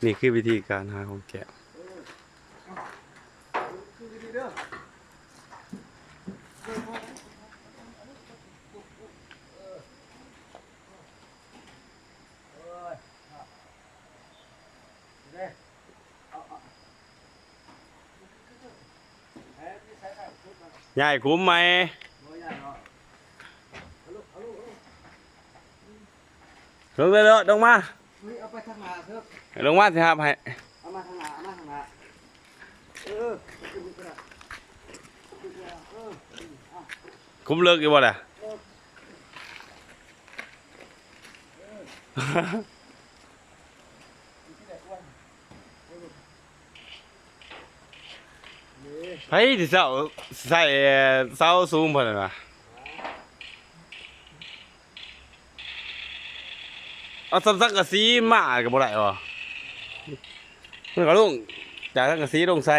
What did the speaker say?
ນີ້ຄືວິທີການຫາຂອງແກ້ມ. ຍ້າຍຂຸມໃໝ່. ລົງເດີ ລົງມາ. ເຮີ້ຍ ເອົາໄປທາງໜ້າເທີ້. ລົງມາ ຊິຮັບໃຫ້. ເອົາມາທາງໜ້າ ເອົາມາທາງໜ້າ. ເອີ ເອີ ເອີ ຂຸມເລິກຢູ່ບໍ່ລະ? ເອີ ເອີ ໃຜຊິເຊົາ ໃສ່ເສົາສູງປານນັ້ນວະ? ເອົາສ່ຳສັງກະສີມາກໍບໍ່ໄດ້ບໍ? ມັນກໍລົງຈາກສັງກະສີລົງໃສ່.